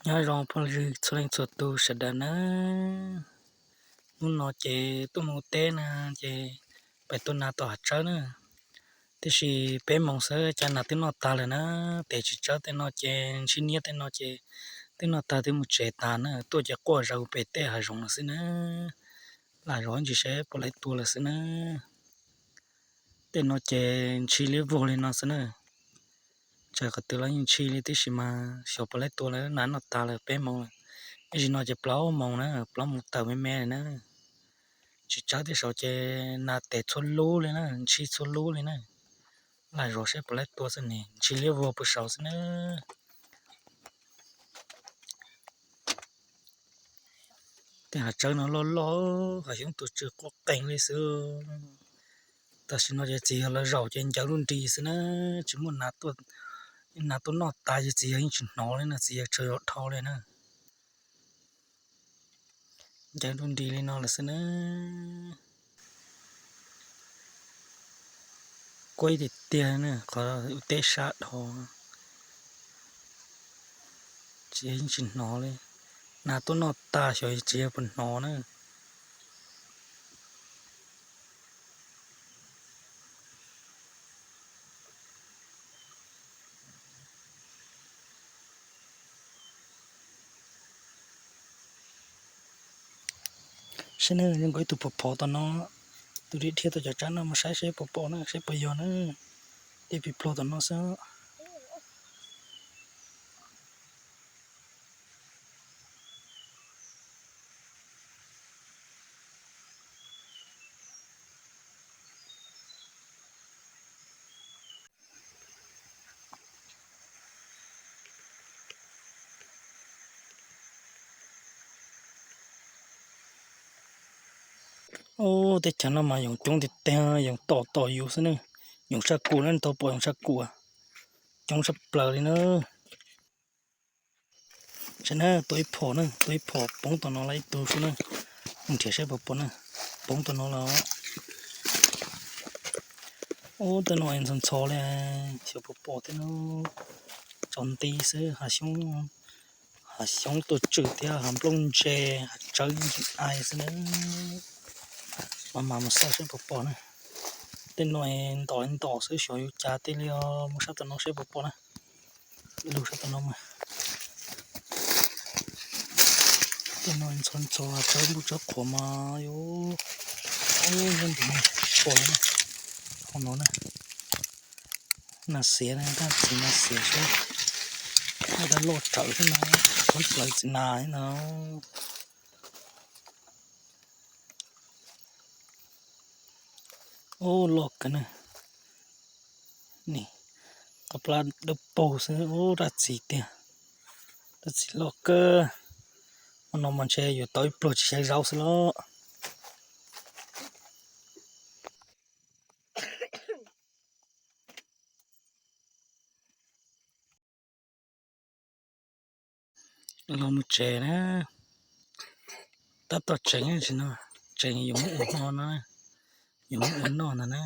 Nyob zoo phooj ywg txhua leej txhua tus sawv daws na. Hnub no ces tuaj mus teb na, ces pem tuaj na tom hav tsawb na. Tiam sis peb moos xwb cas nas twb noj tag lawm na. Tes tsis tsawb tej no ces ntshis niab tej no ces twb noj tag twb mus tsev tas na. Tuaj ces quaj zaws pem tej hav zoov lawm xwb na. Lam zov ntsis seb puas laib tua lawm xwb na. Tej no ces ntshis liab vuag li no xwb na. Tsam qhov twg los yeej ntshis li tib si mas xyov puas laib tua lawm, nas noj tas lawm peb moos lawm. Ib sim no ces plaub moos na, plaub moos tawm me me li na. Tsis tsawb tej saud ces nas tes txhua lub li na, ntshis txhua lub li na. Lam zov seb puas laib tua xwb ne, ntshis liab vuag puag saud xwb na. Tej hav tsawb no loj loj, hav xyoob tus tsw quaj qees li xwb. Tam sim no ces txiv yawg lawv zaum ces ncaws lub nris xwb na, tsis muaj nas tuaj noj tas ces txiv yawg yeej tsis hnov li na, txiv yawg tsaws zos dhau li na. Ncaws lub nris li no lawm xwb na. Kuab tiag tiag na, qhov ua teb sab dhau. Txiv yawg yeej tsis hnov li. Nas tuaj noj tas xyov txiv yawg puas hnov na. Saib na, zoo nkaus ib tug phom phom tom no, tus dhia dhia tau cov tsab no mus saib seb puas pom na, seb puas yog na. Tej pis plog tom no xwb. Ub, teb chaws no mas yoov coob tiag tiag, yoov tom tom yus xwb ne. Yoov tshaj kuv na, tau pom yoov tshaj kuv, coob tshaj plaws li na. Saib na, tua ib phom na, tua ib phom poob tom no lawm ib tug xwb na. Mus nrhiav saib puas pom na, poob tom no lawm. Ub, tej no ntxhov ntxhov li, xyov puas pom tej no. Tsaus nti xwb, hav xyoob, hav xyoob tuaj tsw thiab hav nplooj ntse, hav tsawb yeej tsis ai xwb na. Mas mas mus xauj saib puas pom na. Tej no ntom ntom xwb, xyov yuav cas tej li os. Mus sab tom no saib puas pom na. Lug sab tom no mas. Tej no ntxhov ntxhov, tsawb npuj tsawb qhuav mas yuav, ub, nyob ntim no pom na. Hauv no na. Nas xiav na, tab txiv nas xiav xwb. Ua dab loj rawv xwb no, thoob plaws txiv nas xwb no. Ub, loj kawg na. Ni, qhov plab dawb paug xwb, ub, dab txiv tiag. Dab txiv loj kawg. Hmo no mas ntshe yuav tau ib pluag tsis xyaw zaub xwb los. Los mus tsev na. Tab tom tseem tsis no, tseem yuav muab ua hmo no, yuav muab ua noj ntag na.